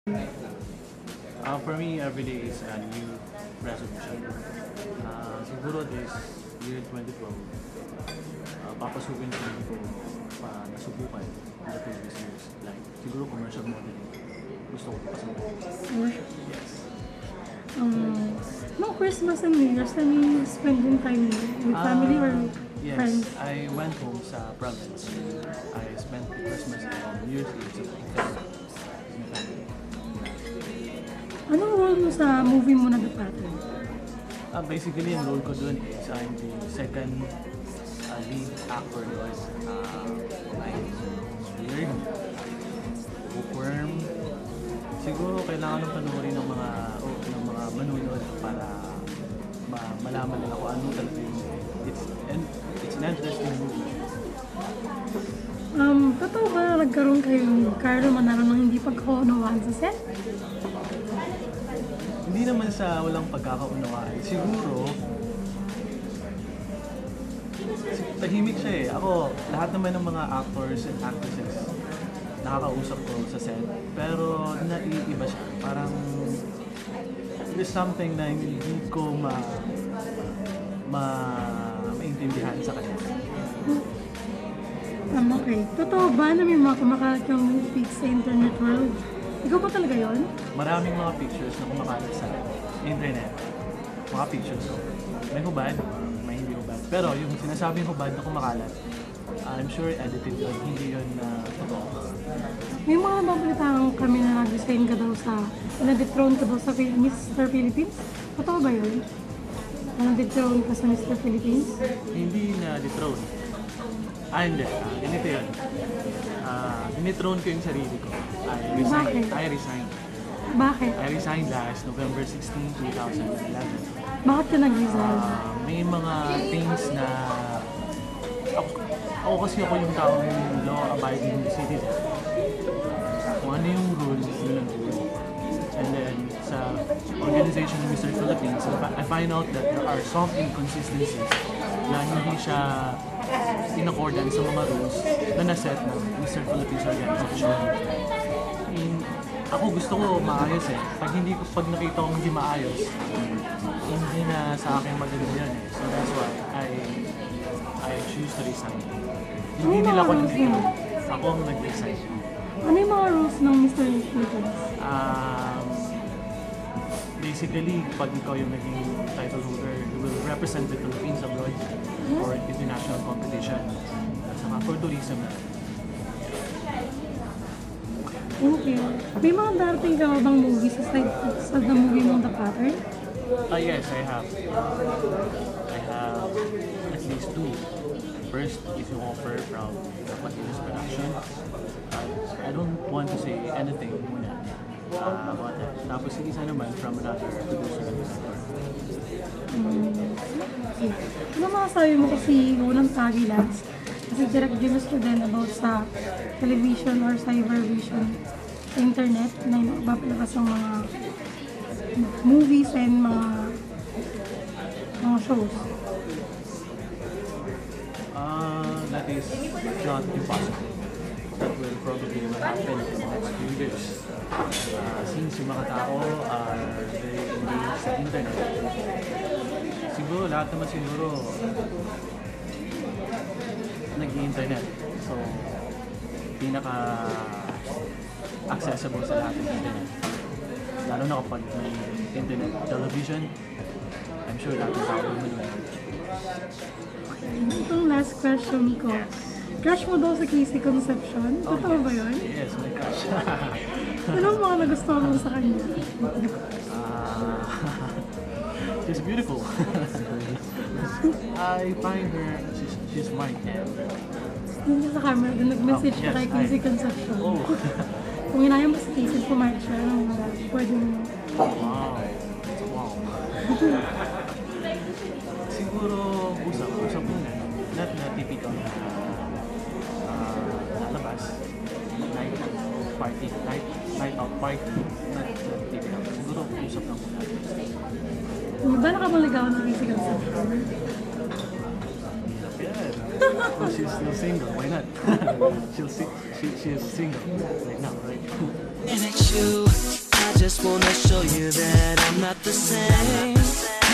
For me, every day is a new resolution. Siguro this year 2012, papasukin ko hindi ko pa nasubukan in the previous years. Like, siguro commercial modeling. Gusto ko pasukin. Yes. No Christmas and New Year's, ano yung spending time with family or Yes, friends? I went home sa province. I spent the Christmas and New Year's Eve sa with my family. Anong role mo sa movie mo na The Pattern? Basically, ang role ko dun is I'm the second lead actor doon. I'm weird, bookworm. Siguro kailangan ng panoorin ng mga manunood para malaman nila kung ano talaga yung movie. It's an interesting movie. Totoo ba na nagkaroon kayo ni Carlo Manalo ng hindi pagkakaunawaan sa set? Hindi naman sa walang pagkakaunawaan. Siguro, tahimik siya eh. Ako, lahat naman ng mga actors and actresses nakakausap ko sa set. Pero naiiba siya. Parang there's something na hindi ko ma ma maintindihan sa kanya. Okay. Totoo ba na may mga kumakalat kang pics sa internet world? Ikaw ba talaga yon? Maraming mga pictures na kumakalat sa internet. Mga pictures ko. May hubad, may hindi hubad. Pero yung sinasabing hubad na kumakalat, I'm sure edited yun. Hindi yun na totoo. May mga nababalitaan kami na nag-resign ka daw sa, na-dethrone ka daw sa Mr. Philippines. Totoo ba yun? Na na-dethrone ka sa Mr. Philippines? Hindi na dethrone. Ah, hindi. Ah, ganito yun. Dinethrone ko yung sarili ko. I resigned. Bakit? I resigned. Bakit? I resigned last November 16, 2011. Bakit ka nag-resign? May mga things na ako kasi, ako yung taong law-abiding citizen. Kung ano yung rules, yun ang rule. And then, sa organization ng Mr. Philippines, I find out that there are some inconsistencies na hindi siya in accordance sa mga rules na naset ng Mr. Philippines organization. Ako, gusto ko maayos eh. Pag nakita kong hindi maayos, hindi na sa akin maganda yun eh. So that's why I choose to resign. Hindi Ano nila ako mga rules nag yun? Ako ang nag-resign. Ano yung mga rules ng Mr. Philippines? Basically, pag ikaw yung naging title holder, you will represent the Philippines abroad for international competition. At saka for tourism na. Thank you. May mga darating ka ba bang movies aside sa the movie mong The Pattern? Ah, yes, I have. I have at least two. First is yung offer from Patinos Production. I don't want to say anything muna about that. Tapos yung isa naman from another producer and director. Okay. Ano masasabi mo kasi unang Tagilas? Kasi Direk James din about sa television or cybervision sa internet na nagpapalabas ng mga movies and mga shows. That is not impossible. That will probably will happen in the next few years. Since yung mga tao are very engaged sa internet, siguro lahat naman siguro nag-internet. So, pinaka accessible sa lahat ng internet. Lalo na kapag may internet television, I'm sure lahat ng tao manonood. Itong last question ko. Crush mo daw sa KC Concepcion? Totoo ba yun? Yes, my crush. Anong mga nagustuhan mo sa kanya? Ah, she's beautiful. I find her, she's smart and Doon ka sa camera, doon nag-message ka Oh, yes, kay KC Concepcion. Oh, Kung inaya mo si KC, pumayag siya, anong pwedeng Wow. Siguro, usap, usap muna. Not na typical na lalabas. Night party, night out party. Not typical. Siguro, usap lang muna. Balak ka bang ligawan si KC Concepcion? Yeah. Well, she's still single. Why not? She's single right now, right? And it's you. Just wanna show you that I'm not the same.